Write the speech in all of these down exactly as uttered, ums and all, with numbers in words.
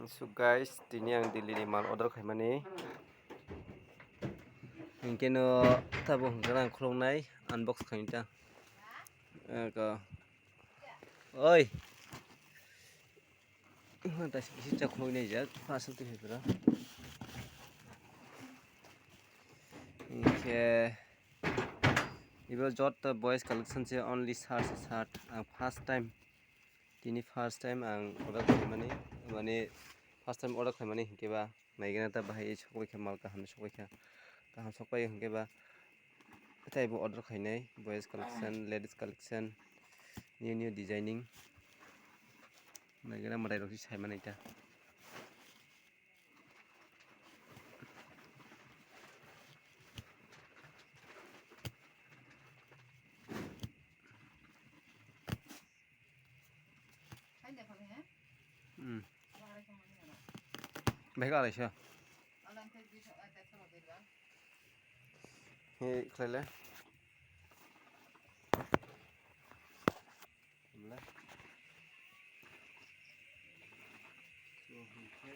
So guys, tini ang Delhi ni mal order khaimani. Hinkhe no tabuk hwnkhe ang khuluknai, unbox khaini ta. Eko. Oi. Taisi kisi chak khuluknai jak, parcel twi phai phra. Hinkhe ibo jotto boys collection se, only shirt, shirt. Ang first time Tini first time ang order khaimani, mane first time order khaimani hinkhe ba naigena ta bahai sokbaikha, mal kaham sokbaikha, kaham sokbai hinkhe ba taibo order khainai boys collection, ladies collection, new new designing naigena mwtai rok se saimani ta. Hmm. Bag alai sa. He khlai le. Wala. So, hinkhe.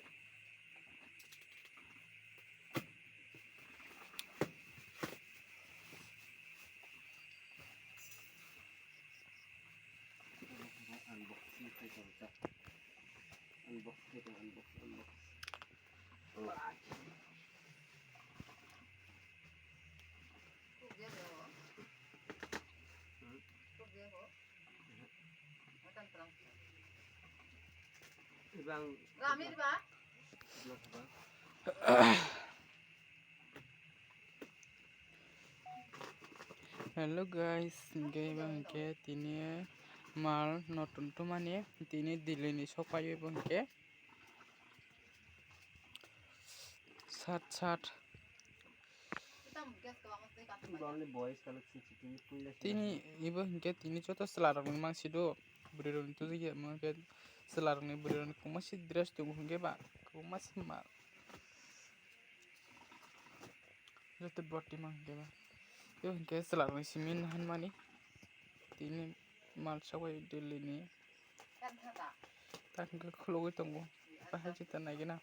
Unbox khai tongo ta. Unbox khai tongo, unbox, unbox. Hello guys, hinkhe eba hinkhe tini mal notun tumani tini Delhi ni sokpaiyo eba hinkhe. Sat sat. Tini ibo hinkhe tini joto chwla rokni mangsi do. Bwrwi rokni tubui ya hinkhe chwla rokni bwrwi rokni kwbangma si dress tongo hinkhe ba kwbangma si mal. Joto bwrwi rokni mang hinkhe ba. Ibo hinkhe chwla rokni simi hinmani. Tini mal sokbai Delhi ni. Ta hinkhe khulugwi tongo. Bahai juta naigena.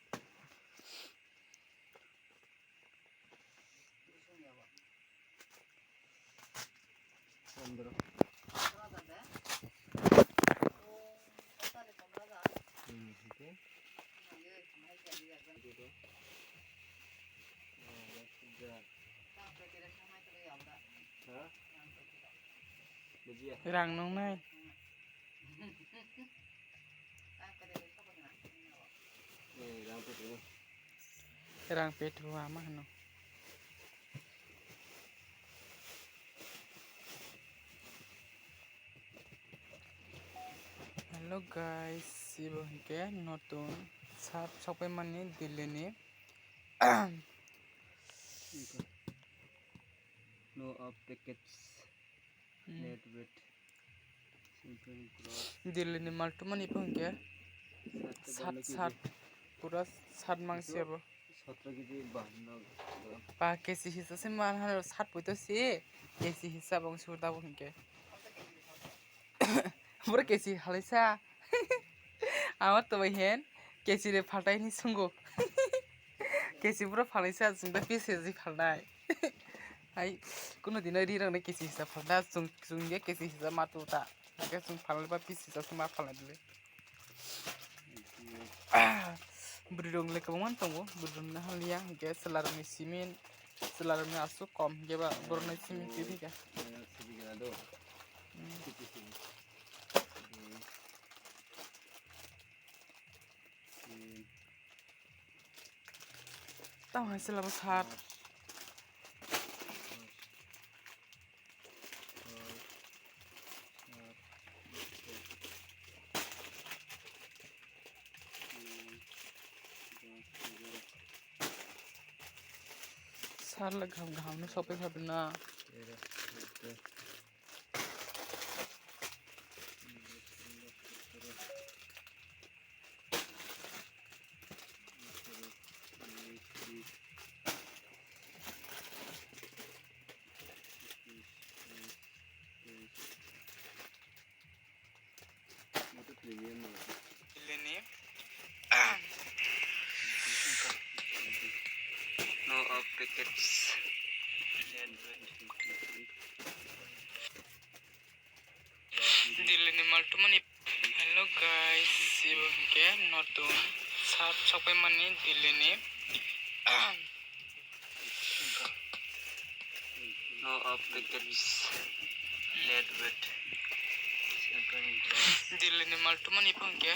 Rang nungnai. Rang petu ama hino. Hello guys, ibo hinkhe notun sap sokpai mani Delhi ni. No up packets. Hmm. Net weight. Delhi ni mal tumani pho hinkhe sat sat pura sat mangsi abo. Sotro kg bahanno gram. Ba kesi hisa se mal hano sat poi to se kesi hisa bong sur da bo hinkhe. Boro kesi halaisa. Ama to bai hen kesi re phaltai ni sungo. Kesi boro phalaisa, chwng da piece kesi phalnai. Hai, kuno dino ri rang kesi hisa phalda, chwng, chwng ye kesi hisa ma tu ta. Ke chwng phalnai ba piece hisa ma phalnai dile. Bwrwi rok le kwbangma tongo, bwrwi rok no haliya, hwnkhe chwla rok ni simi, chwla rok ni aswk kom, hwnkhe ba borok no simi twi thika. Tamo hai se labo sat. Sat le kaham kaham no sopoi kha bini na. Delhi ni, Delhi ni maltumani. Hello guys, ibo hwnkhe notun sat sokpaimani Delhi ni. No updates. Net wait. Delhi ni maltumani ibo hwnkhe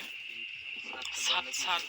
sat sat